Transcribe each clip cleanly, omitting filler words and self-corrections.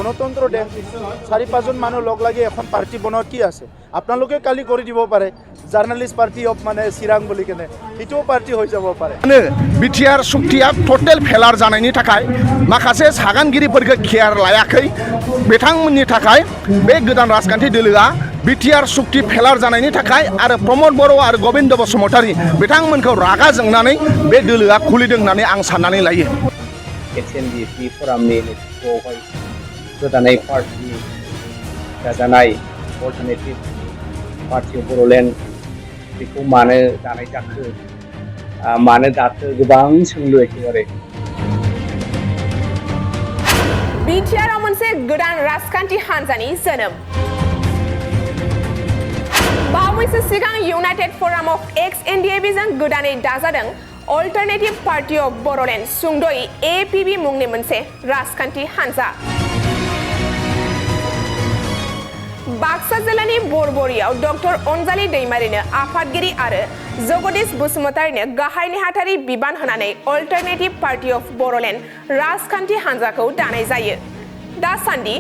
গণতন্ত্র দেশ 4-5জন মানুহ লগ লাগি এখন পাৰ্টি বনোৱা কি আছে আপোনালোকে কালি কৰি দিব পাৰে জাৰ্নালিষ্ট পাৰ্টি অফ মানে চিৰাং বুলি কেনে এটোও পাৰ্টি হৈ যাব পাৰে बिटिआर सुक्तिया टटेल फेलार जानायनि थाखाय माखासे सागानगिरिफोरखौ केयार लायाखै बिथांमोननि थाखाय बे गोदान राजखान्थि दोलोआ बिटिआर सुक्ति फेलार जानायनि थाखाय आरो प्रमद बर' आरो गोविन्द बसुमतारी बिथांमोनखौ रागा जोंनानै बे दोलोआ खुलिदों होननानै आं साननानै लायो एक्सएनडिपि फोरामनि नेतृत्वआवहाय गोदानै पार्टी दाजानाय अल्टारनेटिभ पार्टी बर'लेण्ड बेखौ मानो दानाय जाखो मानो दाथो गोबां सोंलु एखेबारे बिटिआरआव मोनसे गोदान राजखान्थि हान्जानि जोनोम बावैसो सिगां इउनाइटेड फराम अफ एक्स-एनडिएबिजों गोदानै दाजादों अल्टारनेटिभ पार्टी अफ बर'लेण्ड सुंद'यै एपिबि मुंनि मोनसे राजखान्थि हान्जा बाक्सा जिल्लानि बरबरियाव डक्टर अनजालि दैमारिनो आफादगिरि आरो जगदीश बसुमतारीनो गाहाय नेहाथारि बिबान होनानै अल्टारनेटिभ पार्टी अफ बर'लेण्ड राजखान्थि हान्जाखौ दानाय जायो दासान्दि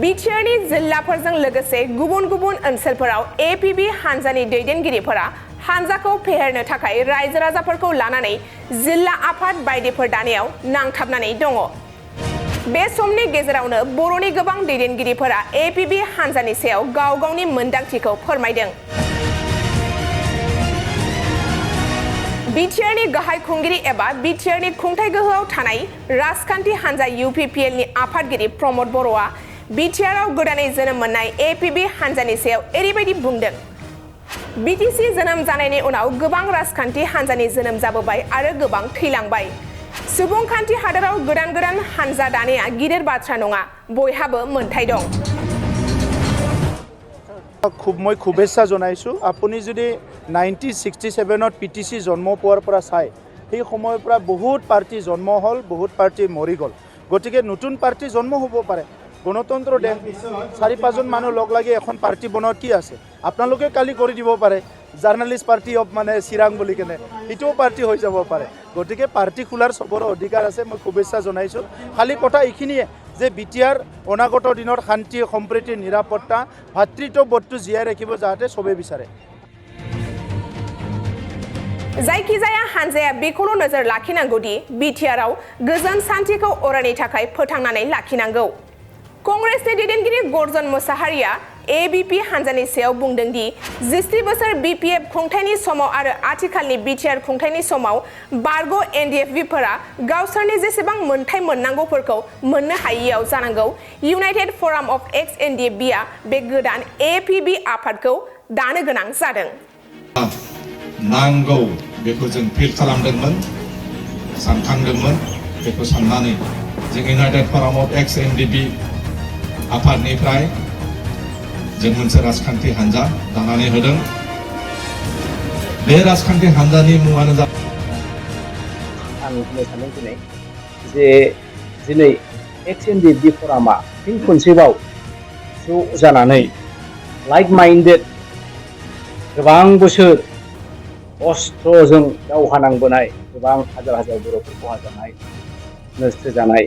बिटिआरनि जिल्लाफोरजों लोगोसे गुबुन गुबुन ओनसोलफोराव एपिबि हान्जानि दैदेनगिरिफोरा हान्जाखौ फेहेरनो थाखाय रायजो राजाफोरखौ लानानै जिल्ला आफाद बायदिफोर दानायाव नांथाबनानै दङ बे समनि गेजेरावनो बर'नि गोबां दैदेनगिरिफोरा एपिबि हान्जानि सायाव गाव गावनि मोनदांथिखौ फोरमायदों बिटिआरनि गाहाय खुंगिरि एबा बिटिआरनि खुंथाय गोहोआव थानाय राजखान्थि हान्जा इउपिपिएलनि आफादगिरि प्रमद बर'आ बिटिआरआव गोदानै जोनोम मोननाय एपिबि हान्जानि सायाव ओरैबायदि बुंदों बिटिसि जोनोम जानायनि उनाव गोबां राजखान्थि हान्जानि जोनोम जाबोबाय आरो गोबां थैलांबाय सुबुंखान्थि हादोराव गोदान गोदान हान्जा दानाया गिदिर बाथ्रा नङा बयहाबो मोन्थाय दं মই শুভেচ্ছা জনাইছো আপুনি যদি 1967ত পিটিসি জন্ম পোৱাৰ পৰা চাই সেই সময়ৰ পৰা বহুত পাৰ্টি জন্ম হ'ল বহুত পাৰ্টি মৰি গ'ল গতিকে নতুন পাৰ্টি জন্ম হ'ব পাৰে গণতন্ত্ৰ দেশ 4-5জন মানুহ লগ লাগি এখন পাৰ্টি বনোৱা কি আছে আপোনালোকে কালি কৰি দিব পাৰে জাৰ্নালিষ্ট পাৰ্টি অফ মানে চিৰাং বুলি কেনে এটোও পাৰ্টি হৈ যাব পাৰে গতিকে পাৰ্টি খোলাৰ সবৰ অধিকাৰ আছে মই শুভেচ্ছা জনাইছো খালি কথা এইখিনিয়ে যে বিটিআৰ অনাগত দিনৰ শান্তি সম্প্ৰীতি নিৰাপত্তা ভাতৃত্ববোধটো জীয়াই ৰাখিব যাতে সবে বিচাৰে जायखिजाया हान्जाया बेखौल' नोजोर लाखिनांगौ दि बिटिआरआव गोजोन सान्थिखौ अरायनि थाखाय फोथांनानै लाखिनांगौ कंग्रेसनि दैदेनगिरि गर्जन मोसाहारिया एबिपि हान्जानि सायाव बुंदों दि 10 बोसोर बिपिएफ खुंथायनि समाव आरो आथिखालनि बिटिआर खुंथायनि समाव बारग' एनडिएफबिफोरा गावसोरनि जेसेबां मोन्थाय मोननांगौफोरखौ मोननो हायैयाव जानांगौ इउनाइटेड फराम अफ एक्स-एनडिएबिआ बे गोदान एपिबि आफादखौ दानो गोनां जादों नांगौ बेखौ जों फिल खालामदोंमोन सानखांदोंमोन बेखौ साननानै जों इउनाइटेड फराम अफ एक्स-एनडिएबि आफादनिफ्राय जों मोनसे राजखान्थि हान्जा दानानै होदों बे राजखान्थि हान्जानि मुङानो जाबाय आं बुंनो सानदों दिनै जे दिनै एक्स-एनडिएबि फरामा फिन खनसेबाव ज' जानानै लाइक माइन्डेड गोबां बोसोर अस्त्रजों दावहा नांबोनाय गोबां हाजार हाजार बर'फोर खहा जानाय नस्थ' जानाय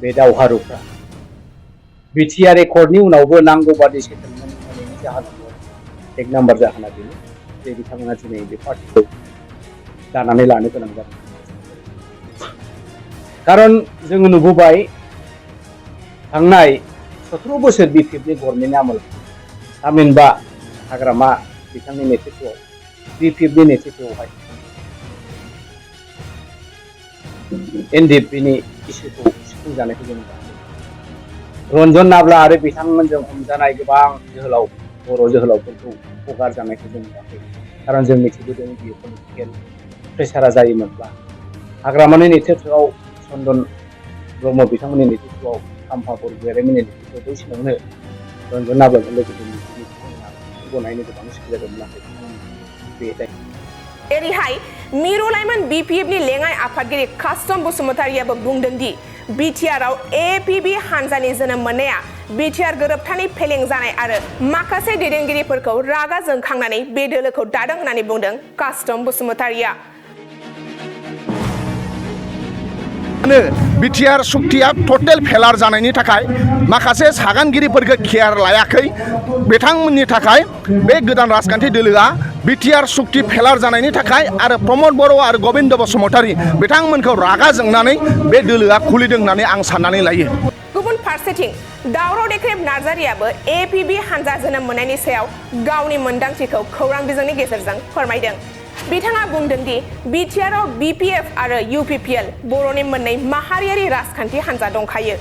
बे दावहारुफ्रा बिटिआर एकर्डनि उनावबो नांगौ बादि सेटेलमेन्ट होनायनि जाहोन एक नाम्बार जाहोना बेनो जे बिथांमोना दिनै बे पार्टिखौ दानानै लानो गोनां जादों खारन जोङो नुबोबाय थांनाय 17 बोसोर बिपिएफनि गभर्नमेन्टनि आमोल थामहिनबा हाग्रामा बिथांनि नेतृत्वआव बिपिएफनि नेतृत्वआवहाय एनडिएफबिनि इसुखौ सुफुंजानायखौ जों रन्जन नाब्ला आरो बिथांमोनजों हमजानाय गोबां जोहोलाव बर' जोहोलावफोरखौ हगारजानायखौ जों नुवाखै खारन जों मिथिबोदों बियो पलिटिकेल प्रेसारा जायोमोनब्ला हाग्रामानि नेतृत्वआव चन्दन ब्रह्म बिथांमोननि नेतृत्वआव खाम्फा बरगयारिमोननि नेतृत्वआव बै समावनो रन्जन नाब्लाजों लोगोसे गनायनो गोबां सुबिदा दंमोन नाथाय बे एरैहाय मिरु लाइमोन बिपिएफनि लेङाइ आफादगिरि कास्टम बसुमतारियाबो बुंदों दि बिटिआरआव एपिबि हान्जानि जोनोम मोननाया बिटिआर गोरोबथानि फेलें जानाय आरो माखासे दैदेनगिरिफोरखौ रागा जोंखांनानै बे दोलोखौ दादों होननानै बुंदों कास्टम बसुमतारिया बिटिआर सुक्तिया टटेल फेलार जानायनि थाखाय माखासे सागानगिरिफोरखौ केयार लायाखै बिथांमोननि थाखाय बे गोदान राजखान्थि दोलोआ बिटिआर सुक्ति फेलार जानायनि थाखाय आरो प्रमद बर' आरो गबिन्द बसुमतारी बिथांमोनखौ रागा जोंनानै बे दोलोआ खुलिदों होननानै आं साननानै लायो। गुबुन फारसेथिं दावराव देख्रेब नार्जारियाबो एपिबि हानजा जोनोम मोननायनि सायाव गावनि मोन्दांथिखौ खौरां बिजोंनि गेजेरजों फोरमायदों। बिथाङा बुंदों दि बिटिआरआव बिपिएफ आरो इउपिपिएल बर'नि मोननै माहारियारि राजखान्थि हानजा दंखायो।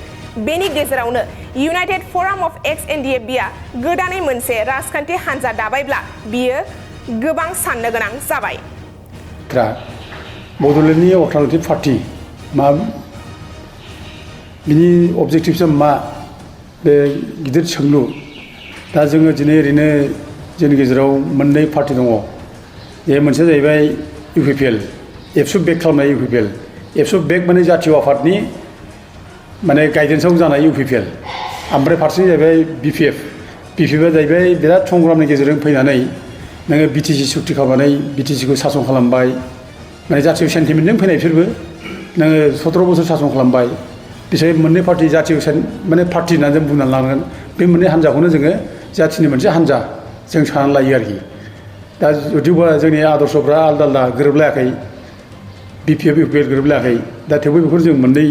बेनि गेजेरावनो इउनाइटेड फराम अफ एक्स एनडिएफबिआ गोदानै मोनसे राजखान्थि हानजा दाबायब्ला बियो गोबां साननो गोनां जाबाय। बड'लेण्डनि अल्टारनेटिभ पार्टी मा बिनि अबजेक्टिभसा मा बे गिदिर सोंलु दा जोङो दिनै ओरैनो जोंनि गेजेराव मोननै पार्टी दङ। बे मोनसेया जाहैबाय इउपिपिएल एबसु बेक खालामनाय इउपिपिएल एबसु बेक माने जातीय आफादनि माने गाइडेन्सआव जानाय इउपिपिएल ओमफ्राय फारसेथिं जाहैबाय बिपिएफआ जाहैबाय बिराद संग्रामनि गेजेरजों फैनानै नोङो बिटिसि सुक्ति खालामनानै बिटिसिखौ सासन खालामबाय माने जातीय सेन्टिमेन्टजों फैनाय बिसोरबो नोङो 17 बोसोर सासन खालामबाय बिसोर मोननै पार्टी जातीय माने पार्टी होननानै जों बुंनानै लानांगोन बे मोननै हान्जाखौनो जोङो जाथिनि मोनसे हान्जा जों साननानै लायो आरोखि। दा जुदिबा जोंनि आदर्शफ्रा आलदा आलदा गोरोबलायाखै बिपिएफ इउपिएल गोरोबलायाखै दा थेवबो बेखौ जों मोननै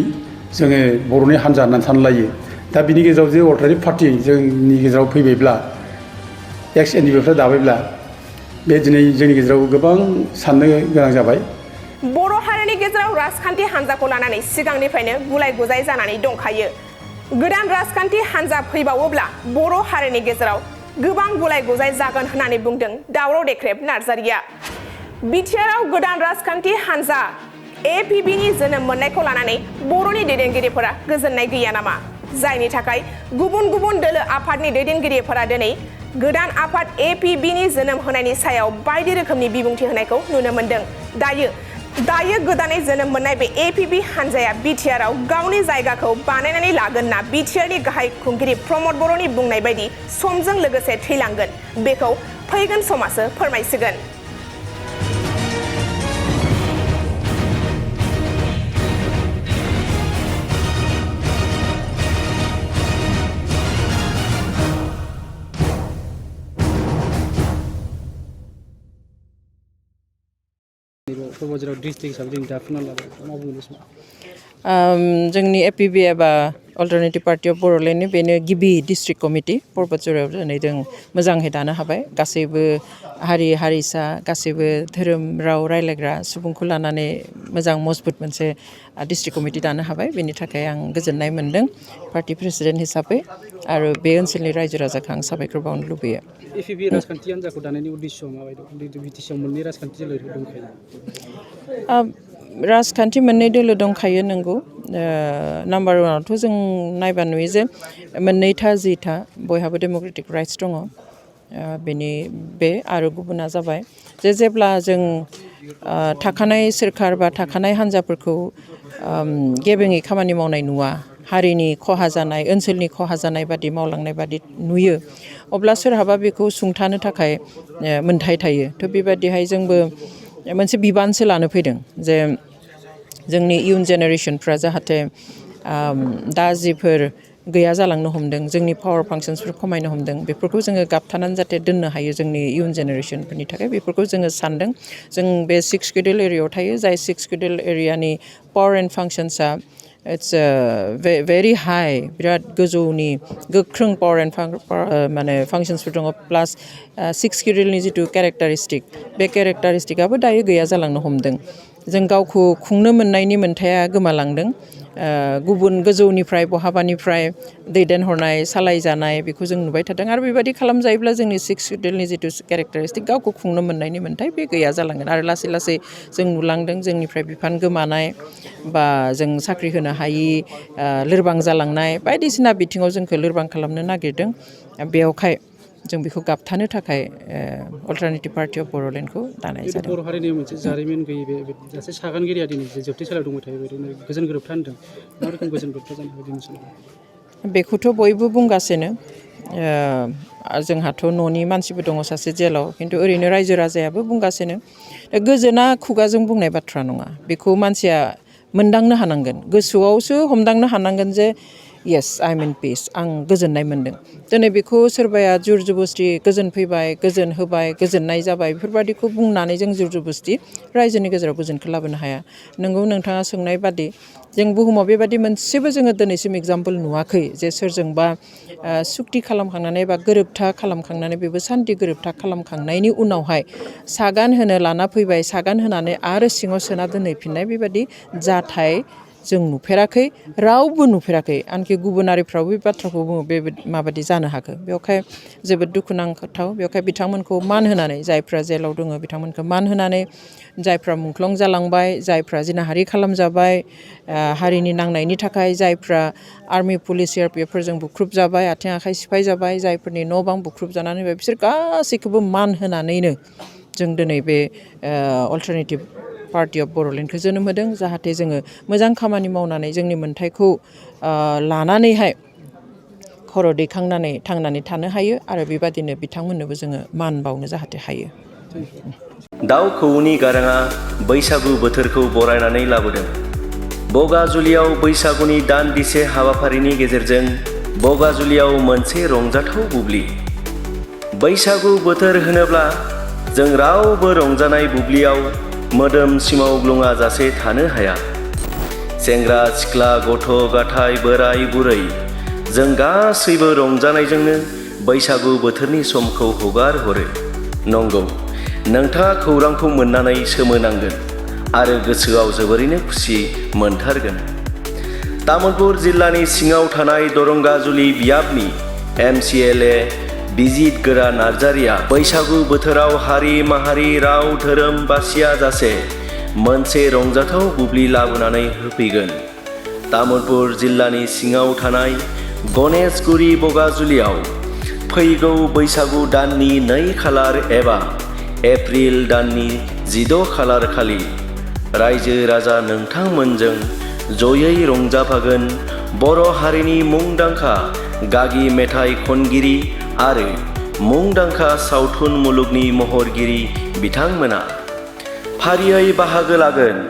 जोङो बर'नि हान्जा होननानै साननानै लायो। दा बिनि गेजेराव जे अल्टारनेटिभ पार्टी जोंनि गेजेराव फैबायब्ला एक्स एनडिएफबिफ्रा दाबायब्ला बे दिनै जोंनि गेजेराव गोबां साननो गोनां जाबाय। बर' हारिनि गेजेराव राजखान्थि हानजाखौ लानानै सिगांनिफ्रायनो गुलाय गुजाय जानानै दंखायो। गोदान राजखान्थि हानजा फैबावोब्ला बर' हारिनि गेजेराव गोबां गुलाय गुजाय जागोन होननानै बुंदों दावराव देख्रेब नार्जारिया। बिटिआरआव गोदान राजखान्थि हानजा एपिबिनि जोनोम मोननायखौ लानानै बर'नि दैदेनगिरिफोरा गोजोननाय गैया नामा? जायनि थाखाय गुबुन गुबुन दोलो आफादनि दैदेनगिरिफोरा दिनै गोदान आफाद एपिबिनि जोनोम होनायनि सायाव बायदि रोखोमनि बिबुंथि होनायखौ नुनो मोन्दों। दायो गोदानै जोनोम मोननाय बे एपिबि हानजाया बिटिआरआव गावनि जायगाखौ बानायनानै लागोन ना बिटिआरनि गाहाय खुंगिरि प्रमद बर'नि बुंनाय बायदि समजों लोगोसे थैलांगोन बेखौ फैगोन समासो फोरमायसिगोन। जोंनि एपिबि एबा अल्टारनेटिभ पार्टी अफ बर'लेण्डनि बेनो गिबि डिस्ट्रिक्ट कमिटि पर्बतजरायाव दिनै जों मोजाङै दानो हाबाय। गासैबो हारि हारिसा गासैबो धोरोम राव रायज्लायग्रा सुबुंखौ लानानै मोजां मजबुत मोनसे डिस्ट्रिक्ट कमिटि दानो हाबाय। बेनि थाखाय आं गोजोननाय मोन्दों पार्टी प्रेसिडेन्ट हिसाबै आरो बे ओनसोलनि रायजो राजाखौ आं साबायखर बावनो लुबैयो। एपिबि राजखान्थि हान्जाखौ दानायनि उद्देश्यआ माबायदि? बिटिसिआव मोननै राजखान्थि दोलो दंखायो। राजखान्थि मोननै दोलो दंखायो नंगौ। नाम्बार वानावथ' जों नायबा नुयो जे मोननैथा जिथा बयहाबो डेम'क्रेटिक राइट्स दङ। बेनि बे आरो गुबुना जाबाय जे जेब्ला जों थाखानाय सोरखार बा थाखानाय हान्जाफोरखौ गेबेङै खामानि मावनाय नुवा हारिनि खहा जानाय ओनसोलनि खहा जानाय बादि मावलांनाय बादि नुयो अब्ला सोरहाबा बेखौ सुंथानो थाखाय मोन्थाय थायो। थ' बेबादिहाय जोंबो मोनसे बिबानसो लानो फैदों जे जोंनि इयुन जेनेरेसनफ्रा जाहाथे दा जिफोर गैया जालांनो हमदों जोंनि पावार फांसन्सफोर खमायनो हमदों बेफोरखौ जोङो गाबथानानै जाहाथे दोननो हायो जोंनि इयुन जेनेरेसनफोरनि थाखाय बेफोरखौ जोङो सानदों। जों बे 6 शिड्युल एरियायाव थायो जाय 6 शिड्युल एरियानि पावार एन्ड फांसन्सआ इट्स भेरि हाई बिराद गोजौनि गोख्रों पावार एन्ड माने फांसन्सफोर दङ प्लास 6 शिड्युलनि जिथु केरेक्टारिस्टिक बे केरेक्टारिस्टिकआबो दायो गैया जालांनो हमदों। जों गावखौ खुंनो मोननायनि मोन्थाया गोमालांदों। गुबुन गोजौनिफ्राय बहाबानिफ्राय दैदेनहरनाय सालायजानाय बेखौ जों नुबाय थादों आरो बेबायदि खालामजायोब्ला जोंनि 6 शिड्युलनि जिथु केरेक्टारिस्टिक गावखौ खुंनो मोननायनि मोन्थाय बे गैया जालांगोन आरो लासै लासै जों नुलांदों जोंनिफ्राय बिफान गोमानाय बा जों साख्रि होनो हायि लोरबां जालांनाय बायदिसिना बिथिङाव जोंखौ लोरबां खालामनो नागिरदों। बेयावहाय जों बेखौ गाबथानो थाखाय अल्टारनेटिभ पार्टी अफ बर'लेण्डखौ दानाय जादों। बर' हारिनि मोनसे जारिमिन गैयै बे सासे सागानगिरिया दिनै जोबथेसालियाव दंबाय थायो बेबायदिनो गोजोन गोरोबथा होनदों मा रोखोम गोजोन गोरोबथा जानो हायो दिनै समाव? बेखौथ' बयबो बुंगासिनो जोंहाथ' न'नि मानसिबो दङ सासे जेलाव खिन्थु ओरैनो रायजो राजायाबो बुंगासिनो गोजोना खुगाजों बुंनाय बाथ्रा नङा बेखौ मानसिया मोनदांनो हानांगोन गोसोआवसो हमदांनो हानांगोन जे येस आइ एम इन पिस आं गोजोननाय मोन्दों दिनै बेखौ सोरबाया जुर जबस्ति गोजोन फैबाय गोजोन होबाय गोजोननाय जाबाय बेफोरबायदिखौ बुंनानै जों जुर जबस्ति रायजोनि गेजेराव गोजोनखौ लाबोनो हाया नोंगौ नोंथाङा सोंनाय बादि जों बुहुमाव बेबादि मोनसेबो जोङो दिनैसिम एग्जाम्पोल नुवाखै जे सोरजोंबा सुक्ति खालामखांनानै बा गोरोबथा खालामखांनानै बेबो सान्थि गोरोबथा खालामखांनायनि उनावहाय सागान होनो लाना फैबाय सागान होनानै आरो सिङाव सोना दोनहैफिननाय बेबादि जाथाय जों नुफेराखै रावबो नुफेराखै आनखि गुबुनारिफ्राव बे बाथ्राखौ बुङो बे माबादि जानो हाखो बेवहाय जोबोद दुखुनांथाव बेवहाय बिथांमोनखौ मान होनानै जायफ्रा जेलाव दङ बिथांमोनखौ मान होनानै जायफ्रा मुंख्लं जालांबाय जायफ्रा जिनाहारि खालामजाबाय हारिनि नांनायनि थाखाय जायफ्रा आर्मि पुलिस सिआरपिएफफोरजों बुख्रुब जाबाय आथिं आखाइ सिफाय जाबाय जायफोरनि न' बां बुख्रुब जानानै बिसोर गासैखौबो मान होनानैनो जों दिनै बे अल्टारनेटिभ पार्टि अफ बर'लेण्डखौ जोनोम होदों जाहाथे जोङो मोजां खामानि मावनानै जोंनि मोन्थायखौ लानानैहाय खर' दैखांनानै थांनानै थानो हायो आरो बेबादिनो बिथांमोननोबो जोङो मान बावनो जाहाथे हायो दाउ खौवौनि गाराङा बैसागु बोथोरखौ बरायनानै लाबोदों बगाजुलियाव बैसागुनि दान्दिसे हाबाफारिनि गेजेरजों बगाजुलियाव मोनसे रंजाथाव बुब्लि बैसागु बोथोर होनोब्ला जों रावबो रंजानाय बुब्लियाव मोदोम सिमावग्लुङा जासे थानो हाया सेंग्रा सिख्ला गथ' गथाय बोराय बुरै जों गासैबो रंजानायजोंनो बैसागु बोथोरनि समखौ हगार हरो नंगौ नोंथाङा खौरांखौ मोननानै सोमोनांगोन आरो गोसोआव जोबोरैनो खुसि मोनथारगोन तामुलपुर जिल्लानि सिङाव थानाय दरंगाजुलि बियाबनि MCLA बिजित गोरा नार्जारिया बैसागु बोथोराव हारि माहारि राव धोरोम बासिया जासे मोनसे रंजाथाव बुब्लि लाबोनानै होफैगोन तामुलपुर जिल्लानि सिङाव थानाय गणेशगुरि बगाजुलियाव फैगौ बैसागु दाननि 2 खालार एबा एप्रिल दाननि 16 खालार खालि रायजो राजा नोंथांमोनजों जयै रंजाफागोन बर' हारिनि मुंदांखा गागि मेथाइ खनगिरि आरो मुंदांखा सावथुन मुलुगनि महरगिरि बिथांमोना फारियै बाहागो लागोन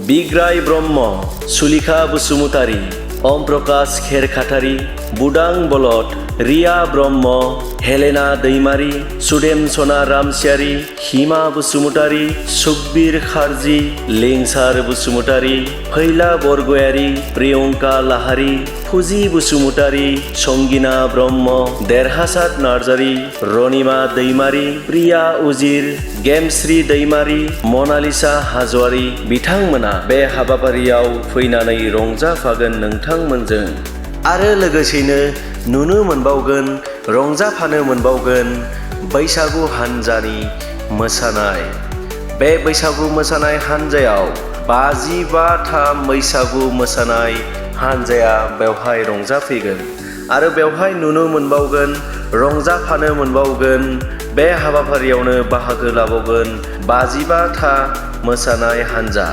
बिग्राय ब्रह्म सुलिखा बसुमतारी ओम प्रकाश खेरखातारी बुदां बलद रिया ब्रह्म हेलेना दैमारी सुदेमसना रामसियारी हिमा बसुमतारी सुखबीर खारजी लिंसार बसुमतारी फैला बरगयारी प्रियंका लाहारी फुजि बसुमतारी संगिना ब्रह्म देरहासात नार्जारी रनिमा दैमारी प्रिया उजिर गेमश्री दैमारी मनालिसा हाजवारी बिथांमोना बे हाबाफारियाव फैनानै रंजाफागोन नोंथांमोनजों आरो लोगोसेनो नुनो मोनबावगोन रंजाफानो मोनबावगोन बैसागु हान्जानि मोसानाय बे बैसागु मोसानाय हान्जायाव 55था बैसागु मोसानाय हान्जाया बेवहाय रंजाफैगोन आरो बेवहाय नुनो मोनबावगोन रंजाफानो मोनबावगोन बे हाबाफारियावनो बाहागो लाबावगोन 55था मोसानाय हान्जा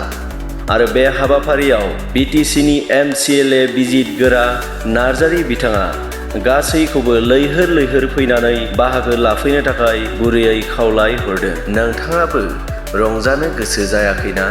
आरो बे हाबाफारियाव BTCनि MCLA बिजित गोरा नार्जारि बिथाङा गासैखौबो लैहोर लैहोर फैनानै बाहागो लाफैनो थाखाय गुरैयै खावलाय हरदों नोंथाङाबो रंजानो गोसो जायाखैना